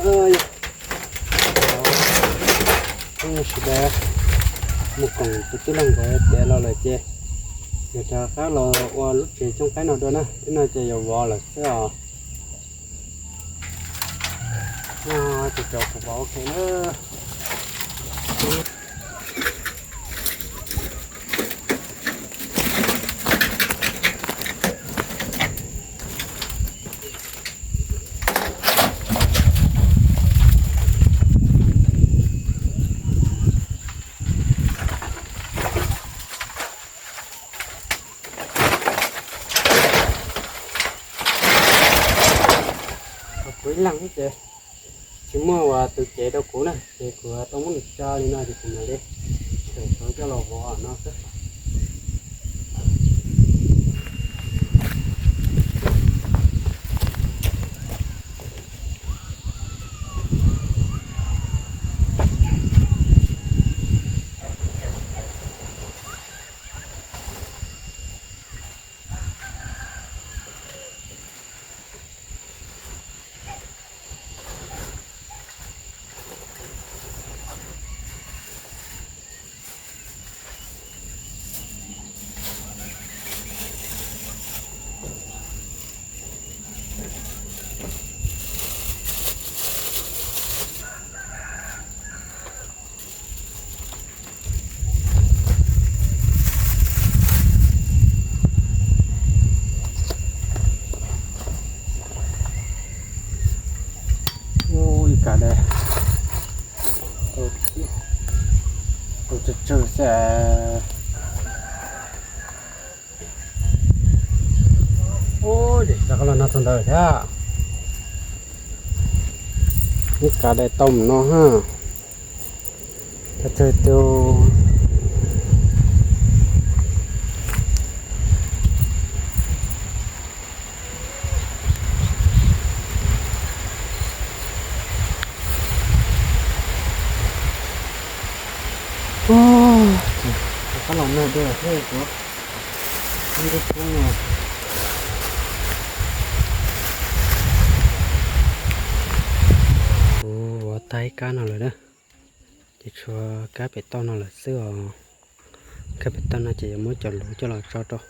Sawv daws mus koom tus tij laug nkawd tiav los lawm ces yuav rov qab los ua lub tsev cooj qaib no dua na. Twb no ces yuav vov lawm xwb os. Ces cov kuv vov ok na. Kuv ib leeg xwb ces tsis muaj uas tus cev rau kuv na, ces kuv tau muab nws tso li no ces kuv mam li tawm suav coj los vov no xwb. Ib kav dais tau tsawg tsawg xwb. Ub, rov qab los no txog ntawd thiab. Ib kav dais tau mus no ha. Tsawg tsawg tus. Rov qab los nag dua thiab kuv. Kuv vov tag ib kab no lawm na, ces tshuav kab pem toj no lawm xwb os. Kab pem toj no ces yuav muab cov luv coj los tso rau.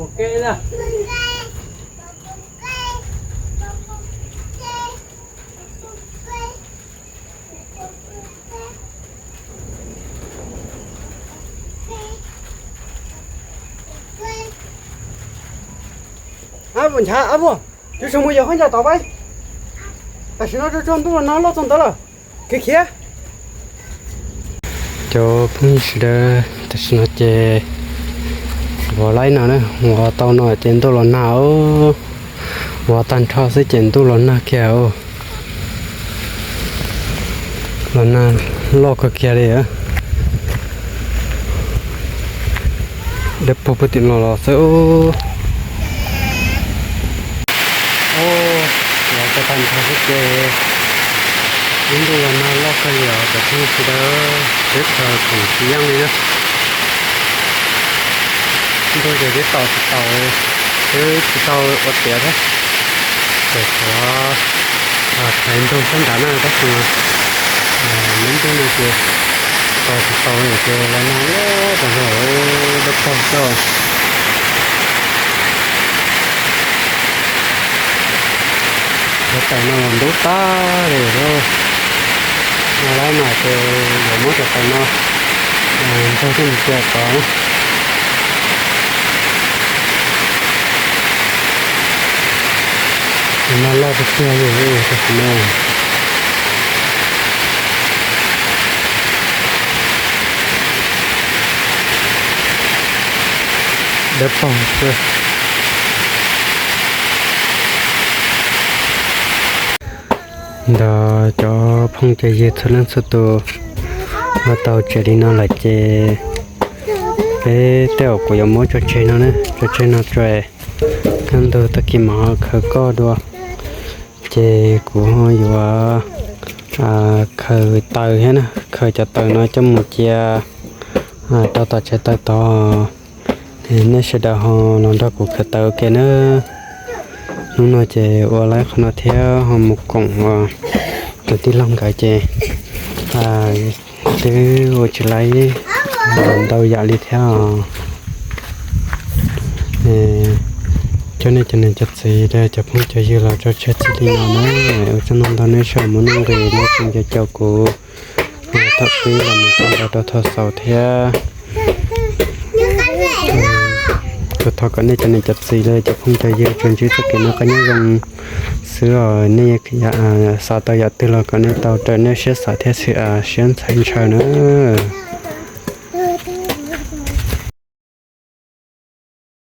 Ab, nchav ab, tus saum mus yog qhov ncauj tod pab. Tam sim no tsuag tsuag ntuj los nag loj txog ntawd lawm. Khiav khiav. Cov phooj ywg sawv daws, tam sim no ces vov laib no na, vov tau no ces ntuj los nag os. Vov tag nrho xwb ces ntuj los nag kiag os. Los nag loj kawg kiag li. Dawb paug puag tim no los xwb. Vov tag nrho xwb ces ntuj los nag loj kawg li os cov phooj ywg sawv daws, teb chaws khoom tsis yeej li na. Ntuj ces twb tos tsis tau, twb tsis tau ua tiav thiab. Ces tshuav thaiv ntug sab nrad na tab sis mas lub ntuj no ces tos tsis tau ces los nag loj tas zog, dawb paug xwb. Cov taws no los ntub tag li lauj. No lawm mas ces yuav muab cov taws no ntxuag coj mus tua tod. Nag loj tiag tiag li tam sim no. Dawb paug xwb. Ntawd cov phooj cov ywg txhua leej txhua tus, los tau tsev li no lawm ces peb tej zaum kuv yuav muab tso tseg no na, tso tseg no tso, kaj ntug tag kis mam ho khaws koj dua. Ces kuv ho yuav khaws taws thiab na, khaws cov taws no coj mus cia rau tom tsev taws tod. Nej sawv daws ho los nrog kuv khaws taws ua ke na. Hnub no ces ua laib qhov no thiab ho mus koom ua tus tij laug nkawd ces twb ua tsis laib ntau yam li thiab os. Cov nej cov niam cov txiv cov phooj cov ywg los tso tseg txij li no na. Ua tsaug ntau ntau nej sawv daws muaj nuj nqis nej tseem caum kuv thaum pib los mus txog ntua rau thaum xaus thiab. Kuv thov kom nej cov niam cov txiv los cov phooj cov ywg tsuas ntsib txoj kev noj qab nyob zoo xwb os. Nej xav tau yam twg los kom nej tau raws nej siab xav thiab siab ntxhais ntshaw na.